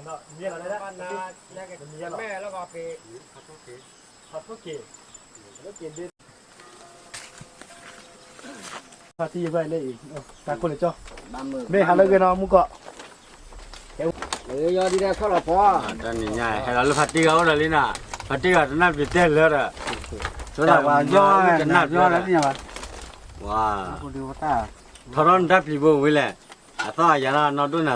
မ့ၢ်လီၤ, မ့ၢ်လီၤ, ဖါတံၢ်ယဘၣ်လၢအံၤ, တၢ်ခိၣ်လၢကၠီ, မ့ၢ်ဟးလၢဂ့ၤနီၤ မူကီၢ်, တနံၤညါ ဟဲလီၤလၢဖါတံၢ်ဂၤအိၣ်ဒီးလံနီၤ, ဖါတံၢ်ဂၤတနၢ်ပျံၤတဲလၢဒီး, ဆိဒၣ်ဝဲညီဝဲတနၢ်ပျံၤလၢ, ဝါ, ထီထီၣ်နတၢ်ပျံၤဘိဝံၤလဲၣ်, အသီၣ်အယၤလၢနီၢ်ဒိၣ်နၤ,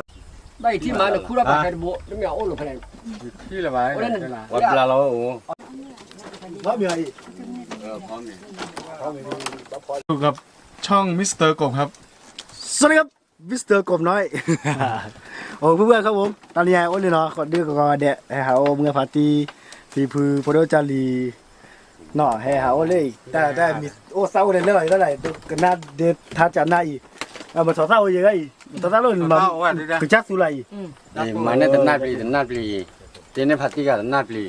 ဘၣ်အံၤထံၣ်မးနခူၣ်ထီၣ်ပာ်ဖဲတဘိ, ပှၤဘျါလီၤအိၣ်, ครับ ช่องมิสเตอร์กบครับ สวัสดีครับ มิสเตอร์กบน้อย โอ้เพื่อนๆครับผม ตอนนี้ไอ้โอ๊ตเลยเนาะ ขอดื้อก่อนเดะ ไอ้หาโอ๊ตเมืองพาร์ตี้ ဖံဖုဖိဒိၣ်ကၢ်လံၤ နီၢ် ဟဲဟးအိၣ်လၢအံၤ တၢ်တၢ်မံၤ အိၣ်သၣ်အိၣ်လဲၤလၢအံၤ တၢ်လဲၣ် ကနၣ်ဒ့ထါကနၣ်အံၤ မၤထီၣ်သၣ်အိၣ်ယဲၢ်ဂၤအံၤ မၤထီၣ်သၣ်လိၣ်န့ၣ် ကစၢ်သူလၢအံၤ မၤန့ၢ်တနၢ်ပျံၤ တနၢ်ပျံၤအံၤ တ့န့ၢ်ဖါတံၢ်ဂၤတနၢ်ပျံၤ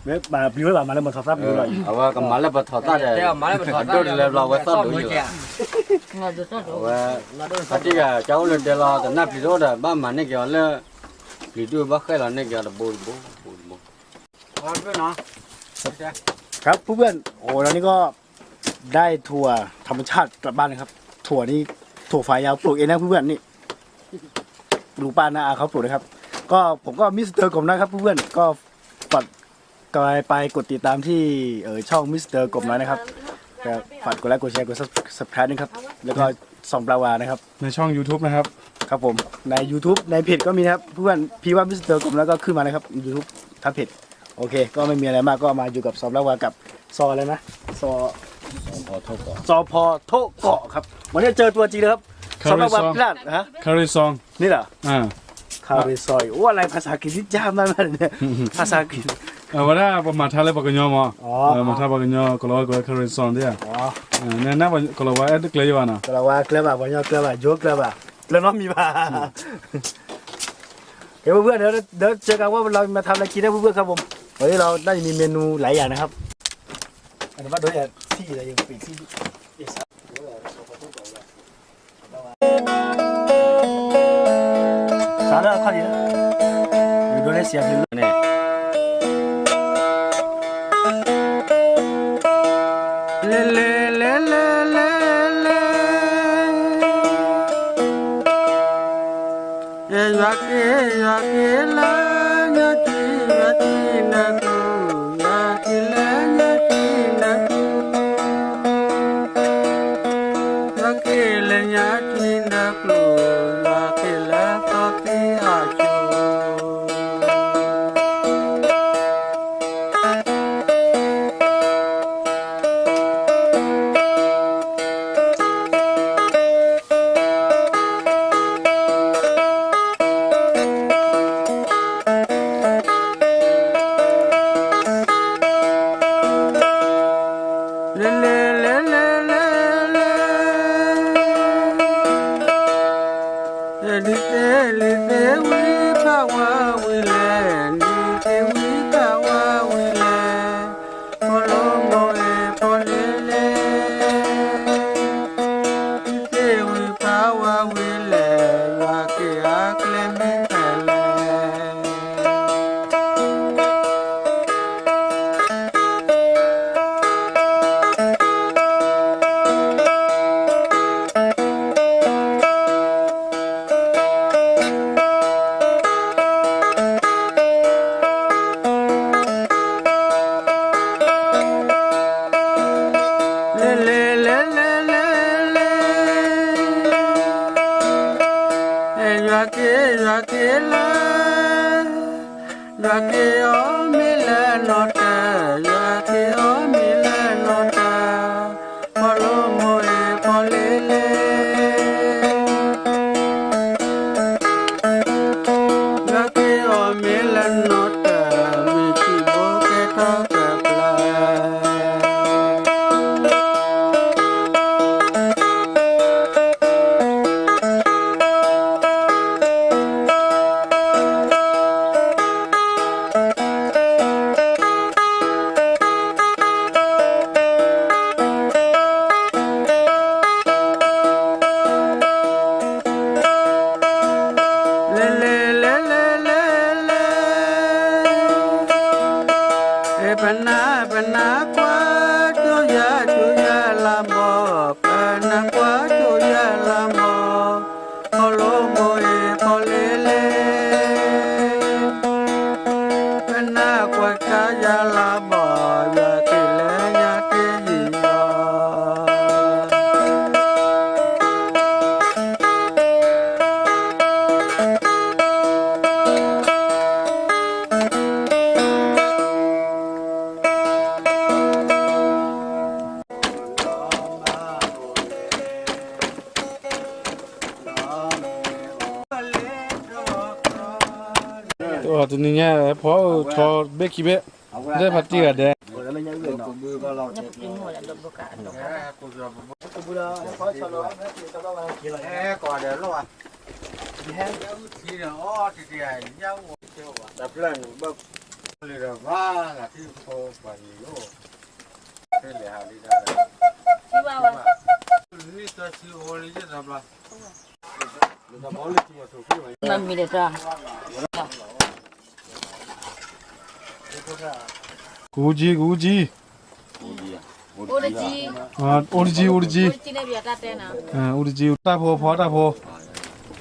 မ့ၢ်ပျံၤဝဲဘၣ် မၤလၢမၤထီၣ်သၣ်ပျံၤဝဲလီၤအံၤ အဝဲကမၤလၢပထီၣ်သၣ်ဒီး အဒိၣ်တလၢဘျီဝဲသီၣ်ဒိၣ်ယိာ် အဝဲ ဖါတံၢ်ဂၤ ကၢ်အိၣ်လၢဒဲလီၤ တနၢ်ပျံၤတအိၣ်ဒီး ဘၣ်မၤန့ၢ်က့ၤအီၤလၢ ပျံၤဒိၣ်ဘၣ်ဃဲလီၤန့ၢ်က့ၤအီၤတဘိတဘိတဘိ ครับเพื่อนๆ โอ้ ตอนนี้ก็ได้ถั่วธรรมชาติกลับบ้านนะครับ ถั่วนี้ ถั่วฝักยาวปลูกเองนะเพื่อนๆ นี่ ลุงป้าน้าอาเขาปลูกนะครับ ก็ผมก็มิสเตอร์กบนะครับเพื่อนๆ ก็ฝากกดไปกดติดตามที่เอ่อช่องมิสเตอร์กบน้อยนะครับ ก็ฝากกดไลค์กดแชร์กด subscribe นะครับ แล้วก็ส่องปลาวานะครับ ในช่อง YouTube นะครับ ครับผม ใน YouTube ในเพจก็มีนะครับ เพื่อนๆ พิมพ์ว่ามิสเตอร์กบน้อยก็ขึ้นมานะครับ YouTube ทั้งเพจ โอเค ก็ไม่มีอะไรมาก ก็มาอยู่กับซอมรับวากับซออะไรนะ ซอ ซอพอโทเกาะ ซอพอโทเกาะครับ วันนี้เจอตัวจริงเลยครับ ซอมรับวาพลาด ฮะ คาริซอง นี่เหรอ อ่า คาริซอย โอ้ อะไรภาษาอังกฤษนี่ยากมากเลยเนี่ย ภาษาอังกฤษ အဝဲဒၣ်ပမၤထါလၢပှၤကညီမး อ๋อ မၤထါပှၤကညီ ကလီၤဝါကလီၤဝါ ခရံာ်စီၣ်သ့ၣ်ဧါ อ๋อ နနၢ်ပှၤကလီၤဝါအဲၣ်တကျဲယဘၣ်နီၤ ကလီၤဝါကျဲဘၣ် ပှၤကညီကျဲဘၣ် ယိကျဲဘၣ် ကျဲနီတမံၤဘၣ် โอเคเพื่อนๆ เดี๋ยวเดี๋ยวเจอกันว่าเรามาทำอะไรกินนะเพื่อนๆครับผม วันนี้เราน่าจะมีเมนูหลายอย่างนะครับ อันนี้ว่าโดยที่อะไรยังปีกที่ สาวเลือกข้อนี้นะ อยู่โดนได้เสียงเพลงเนี่ย လဲၤလဲၤလဲၤလဲၤလဲၤလဲၤ ယွၤက့ၤ ယွၤက့ၤလၢညါတံၢ် ယွၤက့ၤလၢညါတံၢ် ယွၤက့ၤလၢညါတံၢ်နကျိၤ ယွၤက့ၤလၢသီသံအစိၤ လဲၤလဲၤလဲၤလဲၤလဲၤလဲၤ ဒ်သ့ၣ်လံသ့ၣ်ဝံၤ ဖးဝါဝံၤလဲၣ်, ဒ်သ့ၣ်ဝံၤဖးဝါဝံၤလဲၣ်, ဖီလိမိၢ်အ့ၣ်ဖီလ့လဲၣ်, ဒ်သ့ၣ်ဝံၤဖးဝါဝံၤလဲၣ်, ယွၤက့ၤအကျဲမ့ၢ်ဖဲလဲၣ်. လဲၤလဲၤလဲၤလဲၤလဲၤလဲၤ, ယွၤက့ၤ ယွၤက့ၤလၢ ယွၤက့ၤအီၤမ့ၢ်လၢနီၢ်တၢ်, ယွၤက့ၤအီၤမ့ၢ်လၢနီၢ်တၢ်, ဖီလိမိၢ်အ့ၣ်ဖီလ့လဲၣ်, ယွၤက့ၤအီၤမ့ၢ်လၢနီၢ်တၢ်, မ့ၢ်ထံဘိကဲထီၣ်ကပျၢ်. ပနၢ်ကွၢ်ကၠိယၤကၠိယၤလၢမီၢ်, ပနၢ်ကွၢ်ကၠိယၤလၢမီၢ်, ခီလိမိၢ်အံၤခီလ့လ့, ပနၢ်ကွၢ်ကၠိယၤလၢမီၢ်, ယွၤက့ၤလၢညါတ့ယံၤလီၤ. တနံၤညါ ဖီအီၣ်ဆီဘ့ၣ်ခံဘ့ၣ်, လၢဖါတံၢ်ဂၤဒဲး, ကဝူကၠံ ကဝူကၠံ, အိၣ်တကၠံ အိၣ်တကၠံ, အိၣ်တကၠံ တၢ်ဖိဖီတၢ်ဖိ, တၢ်တၢ်ကၠီ, တၢ်ညဲတၢ်ကၠီဖီအုၣ်တၢ်, တၢ်နီၤ, အိၣ်လၢကုစိၢ် ဒဲးလၢပှ့ၤ, ကုဒီးအိၣ်, မှံသၣ်ဒီးအိၣ်, ကျိဘိသ့ၣ်ဒီးအိၣ်, ပထီၣ်သၣ်ဒီးအိၣ်, ဘီၣ်ဒီးအိၣ်,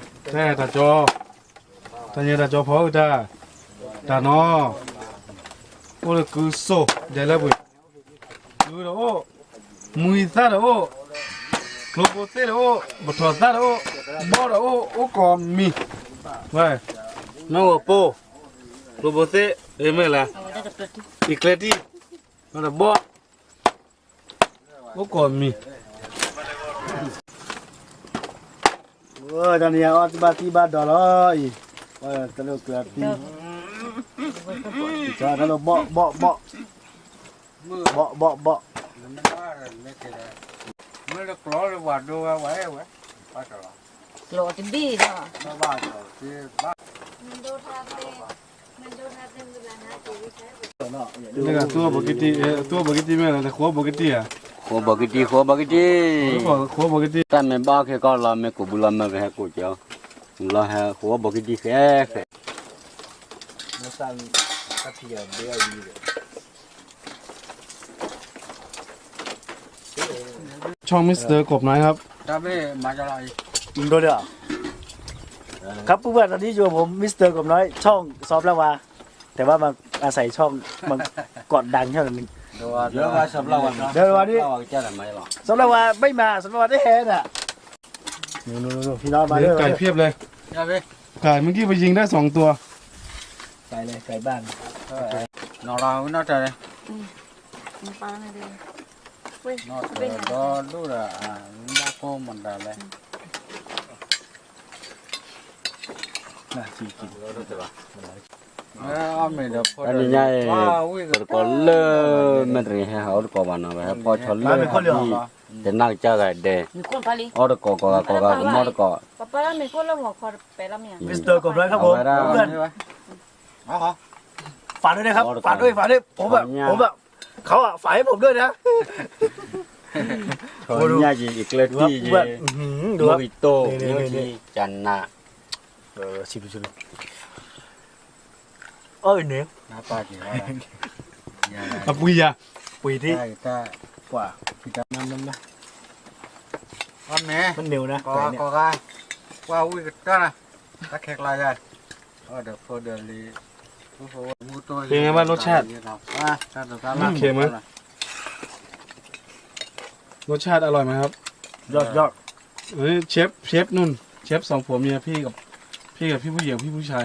အိၣ်ကိးမံၤ, ဝဲ, မ့ၢ်ဝဲပိၢ်, ကျိဘိသ့ၣ်, မ့ၢ်လၢ, အံၤကျဲတံၢ်, ဒီးဘီၣ် အိၣ်ကိးမံၤ, တနံၤအံၤအီၣ်ဘၣ်သံဘၣ်ဒီးလီၤအံၤ, တလိၣ်ကျၢၤသံ, တလိၣ်ဘီၣ်ဘီၣ်ဘီၣ်, ဘီၣ်ဘီၣ်ဘီၣ်, မ့ၢ်တကျီလၢပှၤဒိဝဲဝဲဝဲ, ကျီတဘ့ၣ်ဒီး, လၢဂၤသူအီၣ်ဘိကတံၢ်, သူအီၣ်ဘိကတံၢ်မ့ၢ်လၢ ဃိဘိကတံၢ်ဧါ, ဃိဘိကတံၢ် ဃိဘိကတံၢ်, ဃိဘိကတံၢ်, တၢ်မ့ၢ်ဘၣ်အီၣ်ခဲကီၢ်လီၤ မ့ၢ်ကိးဘုလီၤ မ့ၢ်ပဟဲကိးကီၢ်, လီၤဟဲဃိဘိကတံၢ်ဃဲဃဲ ช่องมิสเตอร์กบน้อยครับ ครับพี่ มาจากไหน ครับ เพื่อนๆ ตอนนี้อยู่กับผม มิสเตอร์กบน้อย ช่องซอฟต์แวร์ แต่ว่ามาอาศัยช่อง มันก่อนดังแค่นั้นเอง เดี๋ยวว่า เดี๋ยวว่าซอฟต์แวร์ เดี๋ยววันนี้ ซอฟต์แวร์ ซอฟต์แวร์ไม่มา ซอฟต์แวร์ได้แฮน่ะ นู่นๆๆ พี่น้องมา เฮ้ย ด้วย ไก่เพียบเลย ครับพี่ ไก่เมื่อกี้ไปยิงได้สองตัว ไก่เลย ไก่บ้าน เออ นอนรอไว้นอกใจเลย อืม ปลาอะไรดี เว้ย นอกใจ เป็นไง ก็ดูละ อ่า มันบ้าโก้มันด่าเลย น่าจีกิน တနံၤညါအံၤ ပတကိးလၢ မဲာ်တရံးဟဲဟးအိၣ်တကိးဘၣ်နီၤ ပဟဲဖီၣ်ဆီလၢ တနၢ်ကစၢ်ဂၤဒဲး အီၣ်တကိးကိးဂၤကိးဂၤကမီၣ်တကိး Mister กบน้อยครับผม เพื่อน ฝากด้วยนะครับ ฝากด้วย ฝากด้วย ผมแบบ ผมแบบ เขาอ่ะ ฝากให้ผมด้วยนะ ညါယကျဲတံၢ်ယ မီၢ်ကီတိၢ် မီၢ်ကီကၠနး ชิมดู ชิมดู เออเนี่ย အပှံၤယၤ ပှံၤဒီး ကွၢ် မ့ၢ်န့ၣ် မ့ၢ်န့ၣ် ကိးဂၤ ကွၢ်ဝံၣ်ကတၢၢ်နၤ တၢ်ခဲကျါယၤ အီၣ်ဒီးဖိဒီးလံ เป็นไงบ้างรสชาติ เค็มไหม รสชาติอร่อยไหมครับ ยอดยอด เฮ้ย เชฟ เชฟนุ่น เชฟสองผัวเมีย พี่กับ พี่กับพี่ผู้หญิง พี่ผู้ชาย